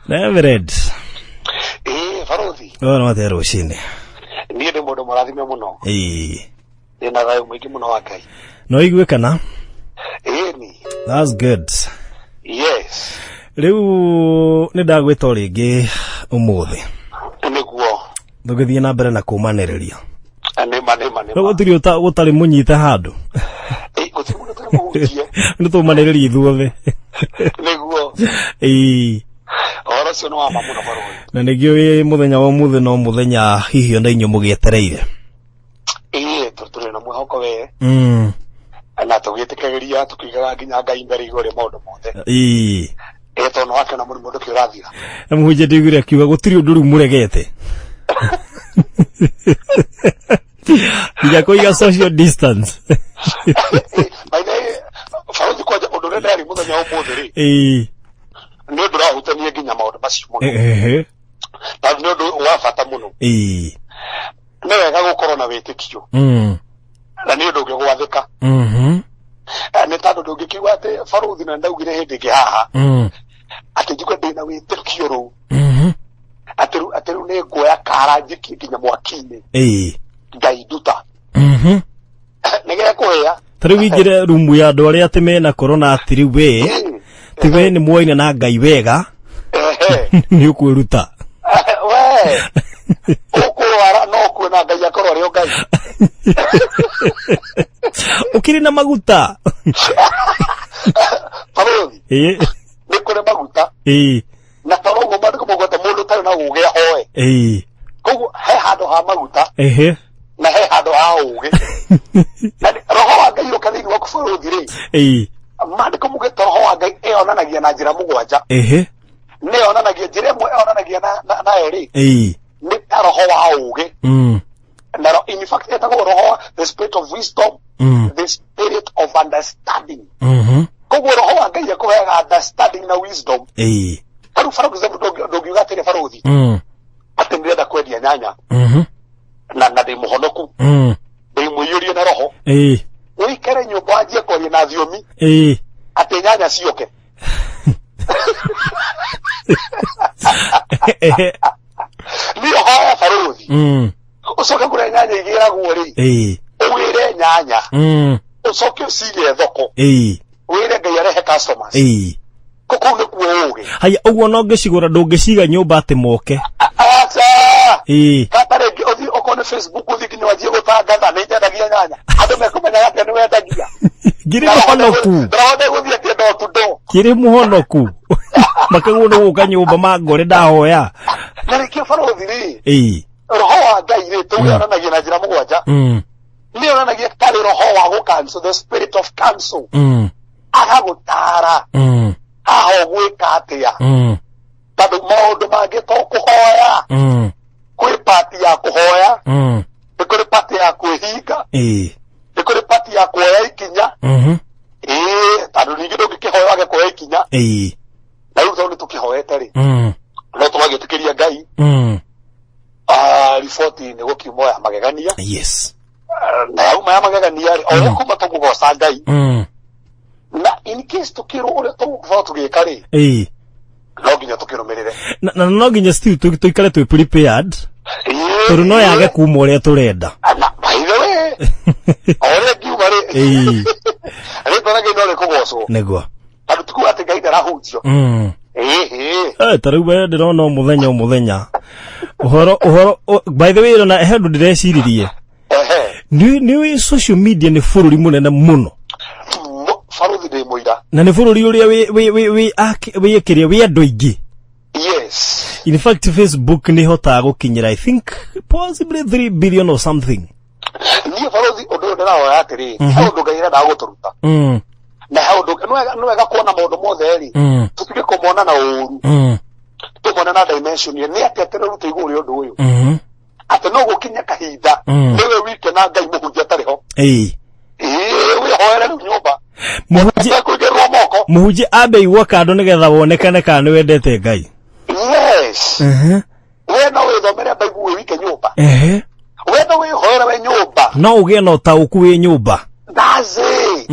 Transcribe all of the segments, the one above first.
Reverend. Ĩĩ barothi. Ũyũ nĩ atĩa rũcinĩ? Niĩ ndĩ mũndũ mũrathime mũno. Ĩĩ. Ndĩ na thayũ mũingĩ mũno wa Ngai. No igue kana? Ĩĩ ni. That's good. Yes. Rĩu nĩ ndagwĩta o rĩngĩ ũmũthĩ. Nĩguo. Tũgĩthiĩ na mbere na kũmanĩrĩria. Nĩma nĩma Rĩu nĩma. gũtirĩ gũtarĩ mũnyite handũ. Ĩĩ gũtirĩ mũndũ ũtarĩ mũhutie. Nĩ tũmanĩrĩria ithuothe. Nĩguo. Ĩĩ. Ũhoro ũcio nĩ wa ma mũno barothi. Na nĩkĩo wĩ mũthenya wa ũmũthĩ no mũthenya hihi ona inyuĩ mũgĩetereire. Ĩĩ tũrĩ na mwĩhoko we. Na tũgĩtĩkagĩria tũkĩigaga nginya Ngai mbere igũrũ rĩa maũndũ mothe. Ĩĩ. Ĩĩ tondũ nĩwakĩona mũrimũ ndũkĩ ũrathira. Na mũhunjia ndĩiguire akiuga gũtirĩ ũndũ rĩu mũregete. Nginya kũiga social distance. By the way, barothi kwanja ũndũ ũrĩa ndĩrarĩ mũthenya wa ũmũthĩ rĩ Ĩĩ. nĩ ũndũ ũrahutania nginya maũndũ macio mũno Ehe. na nĩ ũndũ wa bata mũno. Ĩĩ. Nĩ wega gũkorwo na wĩtĩkio na nĩ ũndũ ũngĩ gwathĩka. Nĩ tondũ ndũngĩkiuga atĩ barothi na ndaugire hĩndĩ ĩngĩ haha atĩ njigue ndĩna wĩtĩkio rũu atĩ rĩu atĩ rĩu nĩ nguoya kara njikie nginya mwaki-inĩ Ĩĩ. Ngai nduta nĩ gekũhĩa. Ta rĩu ingĩre rumu ya andũ arĩa atĩ mena corona atĩ rĩu we ti we nĩ mwoine na Ngai wega Ehe. nĩ ũkwĩruta. We ũkũrwara no ũkue na Ngai akorwo arĩ o Ngai. Ũkĩrĩ na maguta. Barothi Ĩĩ. nĩ kũrĩ maguta Ĩĩ. na toro ũguo maandĩko maugĩte mũndũ ũtarĩ na ũgĩ ahoe. Ĩĩ. Koguo he handũ ha maguta Ehe. na he handũ ha ũgĩ. Na roho wa Ngai ũka thĩinĩ waku barothi rĩ, Ĩĩ. maandĩko maugĩte roho wa Ngai ĩyonanagia na njĩra mũgwanja. Ehe. Nĩ yonanagia njĩra ĩmwe ĩyonanagia na nayo rĩ Ĩĩ. nĩ ta roho wa ũgĩ. Na in fact ĩtagwo roho wa the spirit of wisdom, the spirit of understanding. Koguo roho wa Ngai akũheaga understanding na wisdom. Ĩĩ. Tarĩu for example ndũngiuga atĩrĩ barothi atĩ ndĩrenda kwendia nyanya na ndĩ mũhonoku, ndĩ mũiyũrie na roho, Ĩĩ. ũikare nyũmba wanjie kwaria na thiomi Ĩĩ. atĩ nyanya ciũke. Ehe. Niĩ hoya barothi ũcoke kũrĩa nyanya igĩragwo rĩ, Ĩĩ. ũgĩre nyanya ũcoke ũcige thoko, Ĩĩ. wĩre Ngai arehe customers. Ĩĩ. Kũu nĩkuo ũgĩ. Haya ũguo no ngĩcigũra ndũngĩciga nyũmba atĩ moke. Aca. Ĩĩ. Kata rĩngĩ ũthiĩ okorwo nĩ Facebook ũthiĩ nginya wanjie gũtangatha nĩ nyendagia nyanya, andũ mekũmenyaga atĩa nĩ wendagia? Ngĩrĩ mũhonoku. Roho ndĩgũthiĩ atĩ door to door. Kĩrĩ mũhonoku. Makĩgwo nĩ gũka nyũmba mangore ndahoya. Na rĩngĩ barothi rĩ, Ĩĩ. roho wa Ngai rĩ tũu yonanagia na njĩra mũgwanja. Nĩ yonanagia tarĩ roho wa gũ-counsel, the spirit of counsel, agagũtara haha ũgwĩka atĩa, tondũ maũndũ mangĩ to kũhoya. Kwĩ part ya kũhoya, nĩ kũrĩ part ya kwĩhinga, Ĩĩ. nĩ kũrĩ part ya kuoya ikinya. Ĩĩ, tondũ ningĩ ndũngĩkĩhoya wage kuoya ikinya. Ĩĩ. Na rĩu tondũ nĩ tũkĩhoete rĩ, no tũgagĩtĩkĩria Ngai. Riboti nĩ gũkiuma ya magegania. Yes. Ah, na yauma ya magegania rĩ, o ũrĩa kuma tũkũgoca Ngai, na in case tũkĩrwo ũrĩa tũgũkorwo tũgĩka rĩ, Ĩĩ. no nginya tũkĩrũmĩrĩre. Na no nginya still tũikare twĩ prepared Ĩĩ, tondũ no yage kuma ũrĩa tũrenda. Na by the way, o ũrĩa ngiuga rĩ, Ĩĩ. rĩtwa rĩa Ngai no rĩkũgocwo, Nĩguo. tondũ tikuga atĩ Ngai ndarahunjio. Ĩhĩ. Eh, ta rĩu we ndĩrona o mũthenya o mũthenya ũhoro ũhoro by the way ona he ũndũ ndĩreciririe. Ehe. Nĩ social media nĩ bũrũri mũnene mũno. Barothi ndĩ mũira. Na nĩ bũrũri ũrĩa wĩ wĩ wĩ wĩ wĩ kĩrĩa wĩ andũ aingĩ. Yes. In fact Facebook nĩ ĩhotaga gũkinyĩra I think possibly 3 billion or something. Niĩ barothi ũndũ ũyũ ndĩrahoya atĩrĩ, he ũndũ Ngai arendaga gũtũruta, na he ũndũ nĩ wega kuona maũndũ mothe rĩ, tũtige kũmona na ũru, tũmone na dimension nĩ atĩa tũreruta igũrũ rĩa ũndũ ũyũ, atĩ no gũkinye kahinda nĩwe wike na Ngai, mũhunjia atarĩ ho. Ĩĩ. Ĩĩ, wĩhoere rĩu nyũmba Mũhunjia ũtekũigĩrĩrwo moko. Mũhunjia ambe igwo kando nĩgetha wonekane kana nĩ wendete Ngai. Yes. We no wĩthomere Bible wĩ wike nyũmba. Ehe. We no wĩhoere we nyũmba. No ũgĩe na ũtaũku wĩ nyũmba. That's it.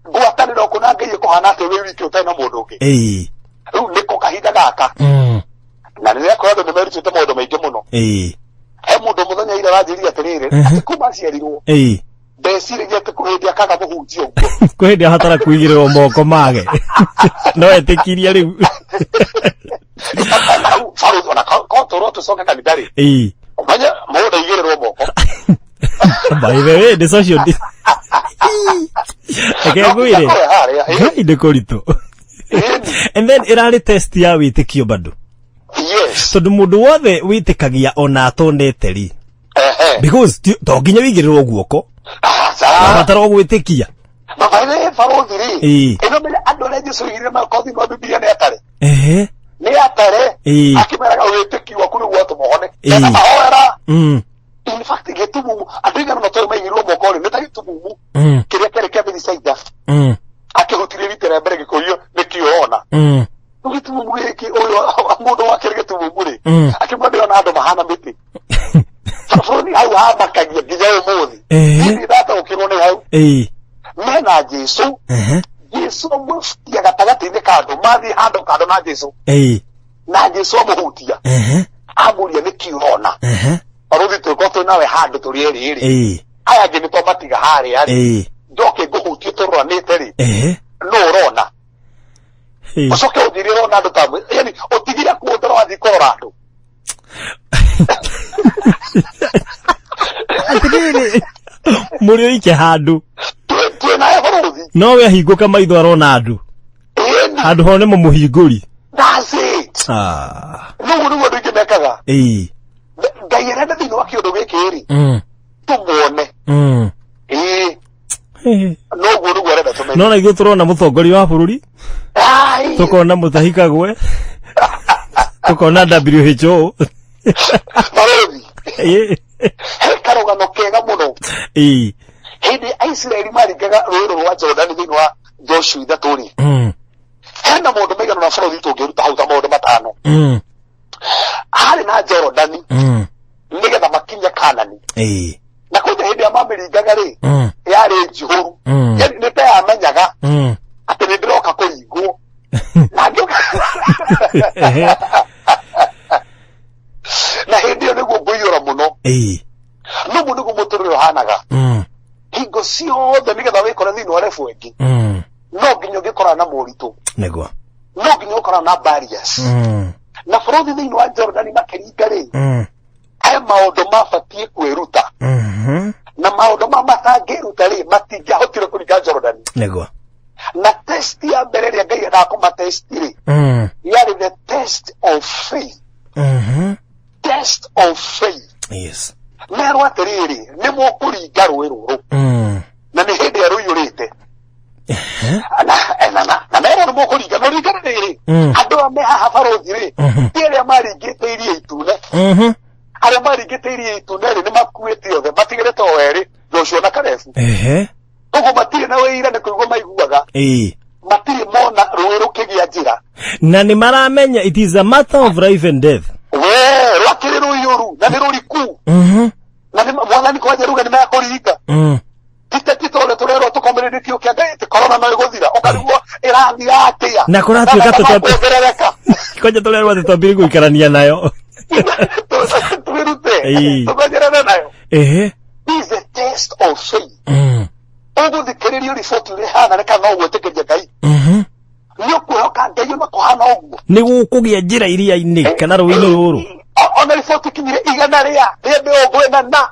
Ngwatanĩro kũna Ngai ĩkũhana atĩ wĩ wiki ũtarĩ na mũndũ ũngĩ? Ĩĩ. Rĩu nĩko kahinda gaka. Na rĩrĩa kũrĩ andũ nĩ merutĩte maũndũ maingĩ mũno. He mũndũ mũthenya ira aranjĩrire atĩrĩrĩ, atĩ kuma aciarirwo ndeciragia atĩ kwĩ hĩndĩ akaga mũhunjia ũguo. Kwĩ hĩndĩ abatara kũigĩrĩrwo moko mage no etĩkirie rĩu. Hau barũthi ona ko tũrwo tũcoke kanitha rĩ, ũmenye mũndũ aigĩrĩrwo moko. By the way, nĩ social reke ngwĩre. No, harĩa, ĩĩ, Ngai nĩ kũritũ. Ĩni, And then ĩrarĩ test ya wĩtĩkio bado, tondũ mũndũ wothe wĩtĩkagia ona atonete rĩ, because to nginya wĩigĩrĩrwo guoko. Aca. Batara o gwĩtĩkia. Mabaire barũthi rĩ, ĩno menya andũ arĩa Jesu oigire makorwo thĩinĩ wa Bibilia nĩ atare, nĩ atare. Akĩmeraga wĩtĩkio waku nĩguo watũma ũhone. Ena mahoera. In fact, gĩtumumu andũ aigana ũna tondũ maigĩrĩrwo moko rĩ, nĩ ta gĩtumumu kĩrĩa kĩarĩ kĩa Bethisaida, akĩhutirie rita rĩa mbere gĩkũrio nĩkĩ ũrona. Rĩu gĩtumumu gĩkĩ, ũyũ mũndũ wakĩrĩ gĩtumumu rĩ, akĩmwĩra ndĩrona andũ mahana mĩtĩ. Bũrũri hau hamakagia nginya ũmũthĩ. Niĩ ndataũkĩrwo nĩ hau mena Jesu. Jesu amũhutia gatagatĩ-inĩ ka andũ, mathiĩ handũ kando na Jesu, na Jesu amũhutia, amũria nĩkĩ ũrona. Barũthi, twĩko twĩ nawe handũ tũrĩ erĩ rĩ, aya angĩ nĩ twamatiga harĩa rĩ, njoke ngũhutie tũroranĩte rĩ, nũ ũrona? Ũcoke ũnjĩre ũrona andũ ta, yani ũtigire kuo wathiĩ kũrora andũ. Atĩrĩrĩ, mũrĩ oike handũ. Twĩ nawe barũthi. No we ahingũka maitho arona andũ. Ĩni. Handũ ho nĩ mũmũhingũri. That's it. Ah. Nĩguo andũ aingĩ mekaga. Ngai arenda thĩinĩ wa kĩũndũ gĩkĩ rĩ, tũmuone. Ĩĩ, noguo nĩguo arenda tũmenye. No na ithuĩ tũrona mũtongoria wa bũrũri, Ai, tũkona Mutahi Kagwe, tũkona WHO. Barũthi, he karũgano kega mũno. Hĩndĩ Aisiraeli maringaga rũĩ rũrũ rwa Jorodani thĩinĩ wa Joshua 3 rĩ, hena maũndũ maigana ũna bũrũri tũngĩruta hau ta maũndũ 5. Harĩ na Jorodani nĩgetha makinye Kanani, na kwanja hĩndĩ ya mamĩringaga rĩ, yarĩ njihũru. Yani nĩ ta yamenyaga atĩ nĩ ndĩroka kũringwo na ngĩũka, na hĩndĩ ĩyo nĩguo ngũiyũra mũno. Noguo nĩguo mũtũrĩre ũhanaga hingo ciothe, nĩgetha wĩkore thĩinĩ wa level ĩngĩ, no nginya ũngĩkorana na moritũ, Nĩguo. no nginya ũkorana na barriers. Na bũrũri thĩinĩ wa Jordan makĩringa rĩ, he maũndũ mabatiĩ kwĩruta, na maũndũ ma matangĩruta rĩ, matingĩahotire kũringa Jordan. Na test ya mbere ĩrĩa Ngai endaga kũmatest rĩ, yarĩ the test of faith. Test of faith. Merwo atĩrĩrĩ, nĩ mũkũringa rũĩ rũrũ, na nĩ hĩndĩ ĩrĩa rũiyũrĩte, na merwo nĩ mũkũringa, no ringana rĩrĩ, andũ aya me haha barũthi rĩ, ti arĩa maringĩte Iria Itune. Arĩa maringĩte Iria Itune rĩ, nĩ makuĩte othe, matigĩrĩte o erĩ, Joshua na Kalebu. Koguo matirĩ na wĩira, nĩ kũigua maiguaga. Matirĩ mona rũĩ rũkĩgĩa njĩra. Na nĩ maramenya it is a matter of life and death. We rwakĩrĩ rũiyũru na nĩ rũriku, na nĩ mwathani kwanja ruga nĩ mekũringa. Tite ti tũrĩa tũrerwo tũkomererie kĩo kĩa Ngai atĩ korona no ĩgũthira, ũkarigwo ĩrathira atĩa. Na kũratuĩka Na kuongerereka. Kwanja tũrerwo atĩ twambire gũikarania nayo. Twĩrute tũmenyerere nayo. This is a test of faith. Ũgũthikĩrĩrio riboti ũrĩa ĩhana rĩ, kana no gwĩtĩkĩria Ngai, nĩ ũkwĩhoka Ngai ona kũhana ũguo? Nĩ gũkũgĩa njĩra iria-inĩ kana rũĩ-inĩ rũrũ. Ona riboti kinyire 140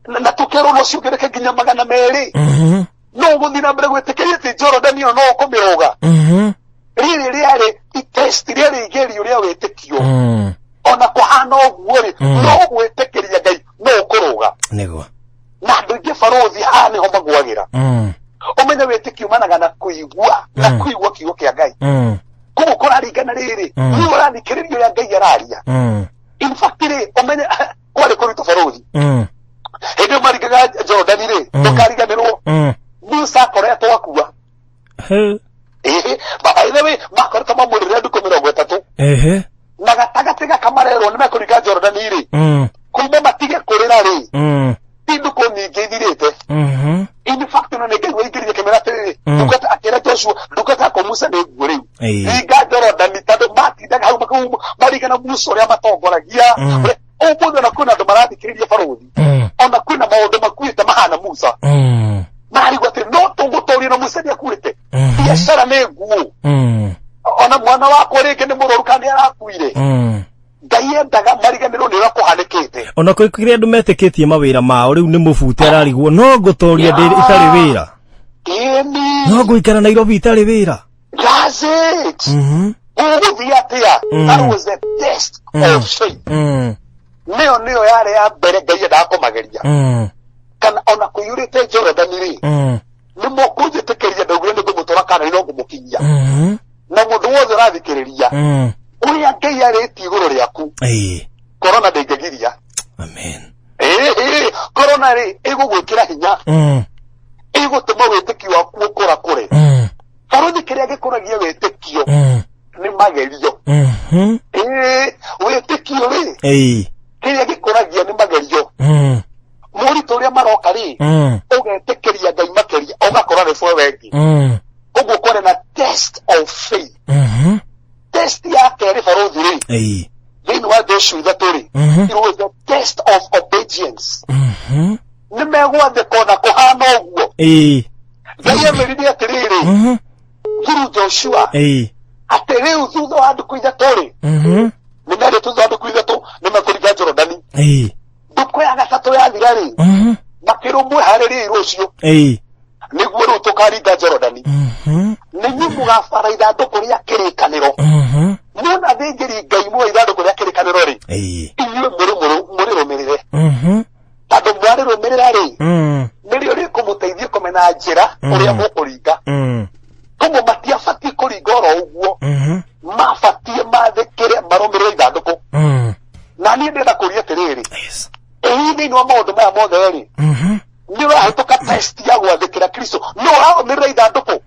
na tũkerwo no ciongereke nginya 200, no ũgũthiĩ na mbere gwĩtĩkĩria atĩ Jorodani ĩyo no ũkũmĩrũga? Rĩrĩ rĩarĩ test, rĩarĩ igerio rĩa wĩtĩkio. Ona kũhana ũguo rĩ, no gwĩtĩkĩria Ngai no ũkũrũga. Na andũ aingĩ barũthi haha nĩho magwagĩra. Ũmenye wĩtĩkio umanaga na kũigua, na kũigua kiugo kĩa Ngai. Koguo kũraringana rĩrĩ, nĩ ũrathikĩrĩria ũrĩa Ngai araria. In fact rĩ, ũmenye kwarĩ kũritũ barũthi hĩndĩ ĩyo maringaga Jorodani rĩ, ndũkariganĩrwo Musa akoretwo akua. Ĩhĩ, by the way, makoretwo mamũrĩre ndukũ 30. Na gatagatĩ gaka marerwo nĩ mekũringa Jorodani rĩ, kuma matige kũrĩra rĩ, ti ndukũ nyingĩ ithirĩte. In fact, ona nĩ Ngai waingĩrire kĩmera atĩrĩrĩ, ndungata, akĩra Joshua, ndungata yakwa Musa nĩ nguo rĩu. Ringa Jorodani tondũ matindaga hau maringana Musa ũrĩa matongoragia. Ũmũthĩ ona kwĩna andũ marathikĩrĩria barũthi, ona kwĩna maũndũ makuĩte mahana Musa, marigwo atĩ no tũgũtũrio na Musa nĩakuĩte, biacara nĩ nguũ, ona mwana wakwa rĩngĩ nĩ mũrwaru kana nĩ arakuire. Ngai endaga mariganĩrwo nĩ ũrĩa kũhanĩkĩte. Ona kũrĩ kĩrĩa andũ metĩkĩtie mawĩra mao rĩu nĩ mũbute ararigwo no ngũtoria ndĩ itarĩ wĩra, no ngũikara Nairobi itarĩ wĩra. That's it. Ũgũthiĩ atĩa? That was the test of faith. Nĩyo yarĩ ya mbere Ngai endaga kũmageria, kana ona kũiyũrĩte Jorodani rĩ, nĩ mũkũnjĩtĩkĩria ndaugire nĩ ngũmũtwara kana no ngũmũkinyia. Na mũndũ wothe ũrathikĩrĩria, ũrĩa Ngai arĩtie igũrũ rĩaku, korona ndĩngĩgiria. Amen. Ĩĩ, korona rĩ ĩgũgwĩkĩra hinya, ĩgũtũma wĩtĩkio waku ũkũrakũre. Barũthi, kĩrĩa gĩkũragia wĩtĩkio nĩ magerio. Ĩĩ, wĩtĩkio rĩ, kĩrĩa gĩkũragia nĩ magerio. Moritũ ũrĩa maroka rĩ, ũgetĩkĩria Ngai makĩria, ũgakora nĩ bwe wengi. Koguo kwarĩ na test of faith. Test ya kerĩ, barũthi rĩ, thĩinĩ wa Joshua 3 rĩ, it was the test of obedience. Nĩ megwathĩka ona kũhana ũguo? Ngai amerire atĩrĩrĩ, through Joshua, atĩ rĩu thutha wa ndukũ 3 rĩ, nĩ merĩtwo thutha wa ndukũ 3 nĩ mekũringa Jorodani. Ndukũ ya gatatũ yathira rĩ, makĩrwo mwĩharĩriei rũciũ, nĩguo rĩu tũkaringa Jorodani. Nĩ inyuĩ mũgabara ithandũkũ rĩa kĩrĩkanĩro. Muona thĩnjĩri Ngai muoya ithandũkũ rĩa kĩrĩkanĩro rĩ, inyuĩ mũrĩrũmĩrĩre, tondũ mwarĩrũmĩrĩra rĩ, nĩrĩo rĩkũmũteithia kũmenya njĩra ũrĩa mũkũringa. Koguo matiabatiĩ kũringa oro ũguo, mabatiĩ mathĩkĩre, marũmĩrĩre ithandũkũ. Na niĩ ndĩrenda kũria atĩrĩrĩ, ĩĩ, thĩinĩ wa maũndũ maya mothe rĩ, nĩ ũrahĩtũka test ya gwathĩkĩra Kristo? Nĩ ũrarũmĩrĩra ithandũkũ?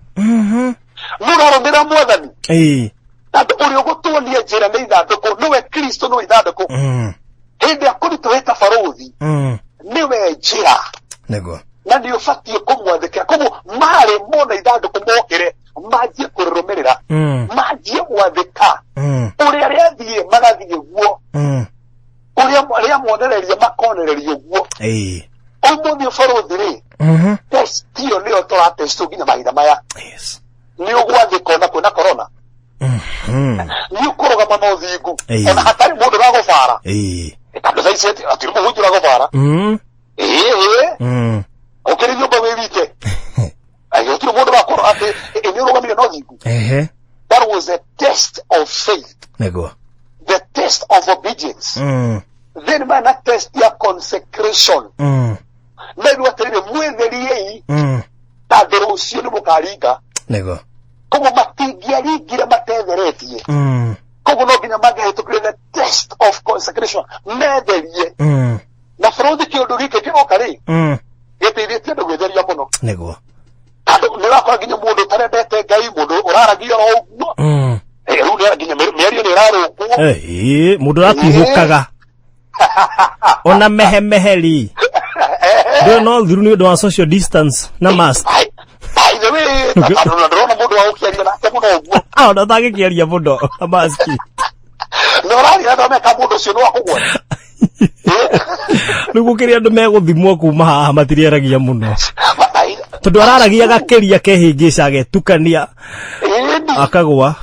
Nĩ ũrarũmĩrĩra Mwathani? Tondũ ũrĩa ũgũtuonia njĩra nĩ ithandũkũ, nĩwe Kristo, nĩwe ithandũkũ. Hĩndĩ ĩrĩa kũritũhĩta, barũthi, nĩwe njĩra. Na nĩ ũbatiĩ kũmwathĩkĩra. Koguo marĩ mona ithandũkũ mokĩre, manjie kũrĩrũmĩrĩra, manjie gwathĩka. Ũrĩa rĩathiĩ magathiĩ guo, ũrĩa rĩamonereria makonererio guo. Ũmũthĩ, ũbarũthi rĩ, test ĩyo nĩyo tũratestwo nginya mahinda maya. Nĩ ũgwathĩka ona kwĩna corona? Nĩ ũkũrũgama na ũthingu ona hatarĩ mũndũ ũragũbara? Tondũ thaa ici hatirĩ mũhunjia ũragũbara. Ĩĩ, ũkĩrĩ nyũmba wĩ wike, gũtirĩ mũndũ ũrakorwo atĩ ĩ nĩ ũrũgamire na ũthingu. That was a test of faith, the test of obedience. Then mana test ya consecration. Merwo atĩrĩrĩ, mwĩtheriei, tondũ rũciũ nĩ mũkaringa. Koguo matingĩaringire matetheretie. Koguo no nginya mangĩahĩtũkire the test of consecration, metherie. Na bũrũri, kĩũndũ gĩkĩ kĩroka rĩ, gĩteithĩtie andũ gwĩtheria mũno, Tondũ nĩ ũrakora nginya mũndũ ũtarendete Ngai, mũndũ ũraragia oro ũguo. Rĩu nĩ nginya mĩario nĩ ĩrarũngwo. Mũndũ ũratuhũkaga ona mehemeheri ndå no thiru nĩ ũndũ wa social distance na mask. By the way, tondũ na ndĩrona mũndũ wa gũkĩaria nake mũno ũguo. Ah, ona ũtangĩkĩaria mũno na mask. Na ũraria na ndameka mũndũ ũcio nĩ wa kũgwa. Rĩu gũkĩrĩ andũ megũthimwo kuma haha matirĩaragia mũno, tondũ araragia gakĩria kehĩngĩca agetukania, akagwa.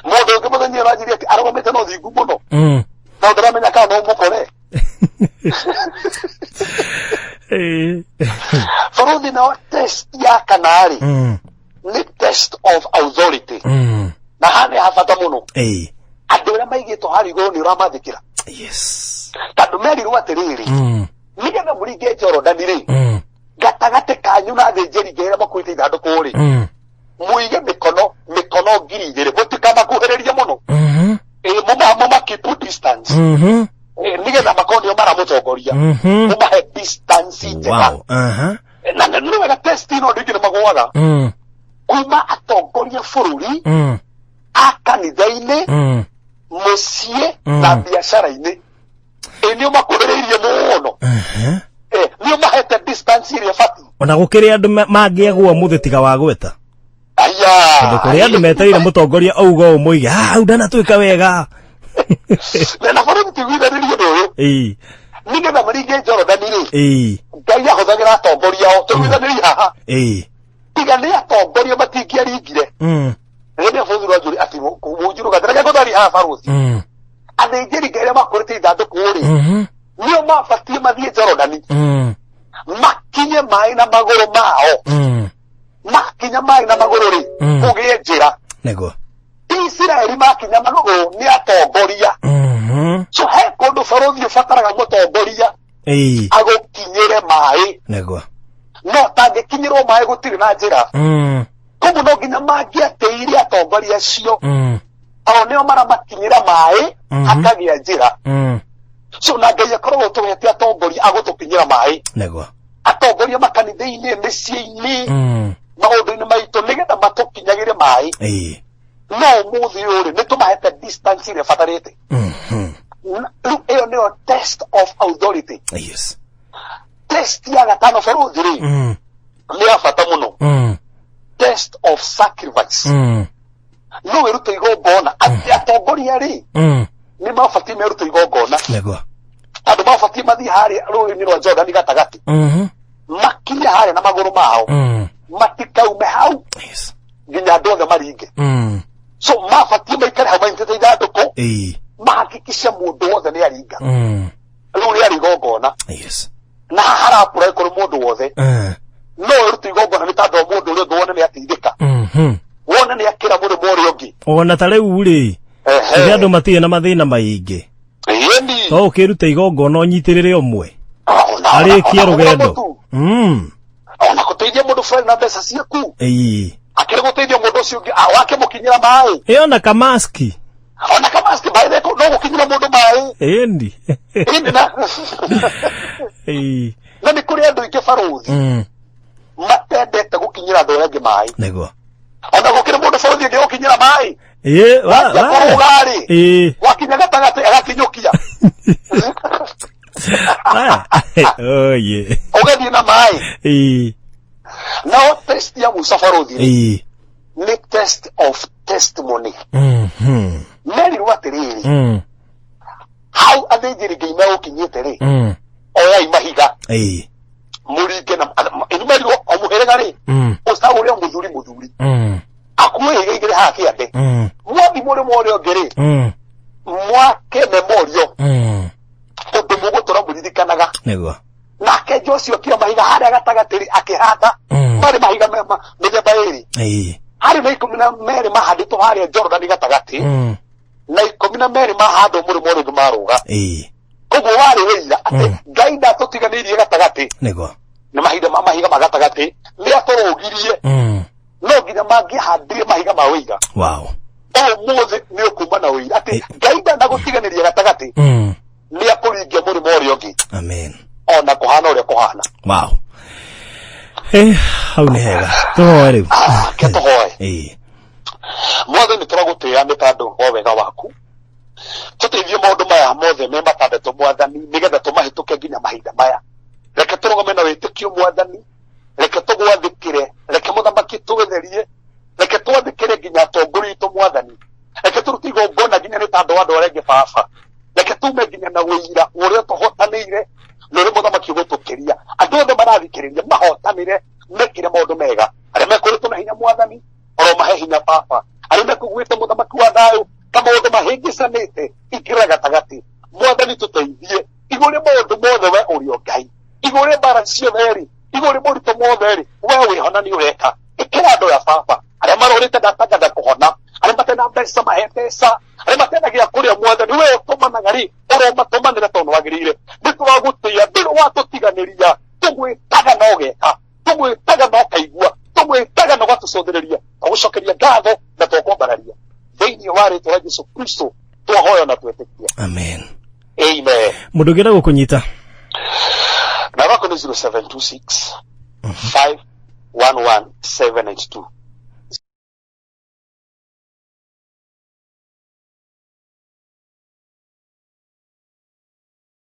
Mũndũ ũngĩ mũthenya ũranjirie atĩ arũgamĩte na ũthingu mũno, no ndĩramenya kana no mũkore. Bũrũri nao, test ya kana rĩ, nĩ test of authority. Na haha nĩ habata mũno. Andũ arĩa maigĩtwo harĩa igũrũ, nĩ ũramathĩkĩra? Tondũ merirwo atĩrĩrĩ, nĩgetha mũringe Jorodani rĩ, gatagatĩ kanyu na athĩnjĩri Ngai arĩa makuĩte ithandũkũ rĩ, mũige mĩkono 2,000, mũtikamakuhĩrĩrie mũno. Ĩ, mũma keep distance. Ĩ, nĩgetha makorwo nĩo maramũtongoria, mũmahe distance njega. Na nĩ wega test ĩno, andũ aingĩ nĩ magũaga, kuma atongoria bũrũri, a kanitha-inĩ, mũciĩ, na biacara-inĩ. Ĩ, nĩ ũmakuhĩrĩirie mũno? Nĩ ũmahete distance ĩrĩa ĩbatiĩ? Ona gũkĩrĩ andũ mangĩagũa mũthĩ tiga wa gweta. Aya. Tondũ kũrĩ andũ metereire mũtongoria auga ũũ moige, ah, hau ndanatwĩka wega. Na na bũrũri tiguithanĩrie ũndũ ũyũ. Nĩgetha maringe Jorodani rĩ, Ngai ahũthagĩra atongoria ao. Tũiguithanĩrie haha. Tiga nĩ atongoria matingĩaringire. Rĩrĩa bũrũri wanjũri atĩ mũnjirũ gatĩ reke ngũtari haha barũthi. Athĩnjĩri Ngai arĩa makũrĩte ithandũkũ rĩ, nĩo mabatiĩ mathiĩ Jorodani. Makinye maĩ na magũrũ mao. Makinya maĩ na magũrũ rĩ, kũgĩe njĩra. Nĩguo. Isiraeli makinya magũrũ nĩ atongoria. So he kũndũ barũthi ũbataraga mũtongoria agũkinyĩre maĩ. Nĩguo. No tangĩkinyĩrwo maĩ gũtirĩ na njĩra. Koguo no nginya mangĩatĩire atongoria acio. O nĩo maramakinyĩra maĩ hakagĩa njĩra. So na Ngai akoragwo tũhete atongoria agũtũkinyĩra maĩ. Nĩguo. Atongoria makanitha-inĩ, mĩciĩ-inĩ, maũndũ-inĩ maitũ nĩgetha matũkinyagĩre maĩ. No ũmũthĩ ũyũ rĩ, nĩ tũmahete distance ĩrĩa ĩbatarĩte. Rĩu ĩyo nĩyo test of authority. Test ya gatano barũthi rĩ, nĩ ya bata mũno. Test of sacrifice. No wĩrute igongona. Atĩ atongoria rĩ, nĩ mabatiĩ merute igongona. Nĩguo. Andũ mabatiĩ mathiĩ harĩa rũĩ-inĩ rwa Jordani gatagatĩ. Makinye harĩa na magũrũ mao. Matikaume hau nginya andũ othe maringe. So mabatiĩ maikare hau manyitĩte ithandũkũ, mahakikishe mũndũ wothe nĩ aringa. Rĩu rĩarĩ igongona. Na haha harapũra kũrĩ mũndũ wothe. No wĩrute igongona nĩ tondũ wa mũndũ ũrĩa ũngĩ wone nĩ ateithĩka. Wone nĩ akĩra mũrĩmo ũrĩa ũngĩ. Ona ta rĩu rĩ, rĩrĩa andũ matirĩ na mathĩna maingĩ, Ĩni. to ũkĩrute igongona ũnyitĩrĩre ũmwe Ona- arĩkie ona kũgũra rũgendo. mũtu. Ona gũteithia mũndũ fulani na mbeca ciaku. Akĩrĩ gũteithia mũndũ ũcio ũngĩ, wakĩmũkinyĩra maĩ. Ĩ ona kamaski. Ona kamaski maĩ no gũkinyĩra mũndũ maĩ. Ĩni. Ĩni na. Na nĩ kũrĩ andũ aingĩ barũthi. Matendete gũkinyĩra andũ arĩa angĩ maĩ. Nĩguo. Ona gũkĩrĩ mũndũ barũthi ũngĩ gũkinyĩra maĩ. Ĩ, Wanjia kũrũga rĩ. Wakinya gatagatĩ agakinyũkia. Oye. Ũgathiĩ na maĩ. Nao test ya Musa barũthi rĩ, nĩ test of testimony. Merirwo atĩrĩrĩ, hau athĩnjĩri Ngai megũkinyĩte rĩ, oyai mahiga mũringe na inyu merirwo o mũhĩrĩga rĩ, ũcagũre o mũthuri mũthuri akuue ihiga igĩrĩ haha kĩande, mwathi mũrĩmo ũrĩa ũngĩ rĩ, mwake memorial ũndũ mũgũtũra mũririkanaga. Nĩguo. Nake Joshua akĩoya mahiga harĩa gatagatĩ rĩ, akĩhanda. Marĩ mahiga mĩthemba ĩrĩ. Harĩ na 12 mahandĩtwo harĩa Jorodani gatagatĩ, na 12 mahandwo mũrĩmo ũrĩa ũngĩ marũga. Koguo warĩ wĩira atĩ Ngai ndatũtiganĩirie gatagatĩ. Nĩguo. Nĩ mahinda ma mahiga ma gatagatĩ nĩ atũrũgirie. No nginya mangĩahandire mahiga ma wĩira. Ũmũthĩ nĩ ũkuma na wĩira atĩ Ngai ndanagũtiganĩria gatagatĩ. Nĩ akũringia mũrĩmo ũrĩa ũngĩ. Amen. Ona kũhana ũrĩa kũhana. Wow. Hau nĩ hega. Tũhoe rĩu. Ke tũhoe. Mwathani, tũragũtĩĩa nĩ tondũ wa wega waku. Tũteithie maũndũ maya mothe me matandatũ Mwathani, nĩgetha tũmahĩtũke nginya mahinda maya. Reke tũrũgame na wĩtĩkio Mwathani, reke tũgwathĩkĩre, reke mũthamaki tũgetherie, reke twathĩkĩre nginya atongoria aitũ Mwathani, reke tũrute igongona nginya nĩ tondũ wa andũ arĩa angĩ Baba, reke tume nginya na ũira ũrĩa tũhotanĩire na ũrĩa mũthamaki ũgũtũkĩria. Andũ othe marathikĩrĩria mahotanĩre, mekĩre maũndũ mega. Arĩa mekũrĩtwo na hinya Mwathani, oro mahe hinya Baba. Arĩa mekũguĩte mũthamaki wa thayũ ta maũndũ mahĩngĩcanĩte, ingĩra gatagatĩ Mwathani, tũteithie igũrũ rĩa maũndũ mothe. We ũrĩ o Ngai igũrũ rĩa mbara ciothe rĩ, igũrũ rĩa moritũ mothe rĩ, we wĩhona nĩ ũreka. Ĩkĩra andũ ya Baba arĩa marorĩte ndatanganda kũhona, arĩa matarĩ na mbeca mahe mbeca, arĩa matarĩ na gĩa kũrĩa Mwathani, we ũtũmanaga rĩ, ũromatũmanĩra tondũ wagĩrĩire. Nĩ tũragũtĩĩa, ndũrĩ watũtiganĩria, tũgwĩtaga na ũgeka, tũgwĩtaga na ũkaigua, tũgwĩtaga na ũgatũcũthĩrĩria. Tũgũcokeria ngatho na tũkwambararia thĩinĩ wa rĩtwa rĩa Jesu Kristo twahoya na twetĩkia. Amen. Amen. Mũndũ ũngĩenda gũkũnyita? Namba yakwa nĩ 0726 511 792.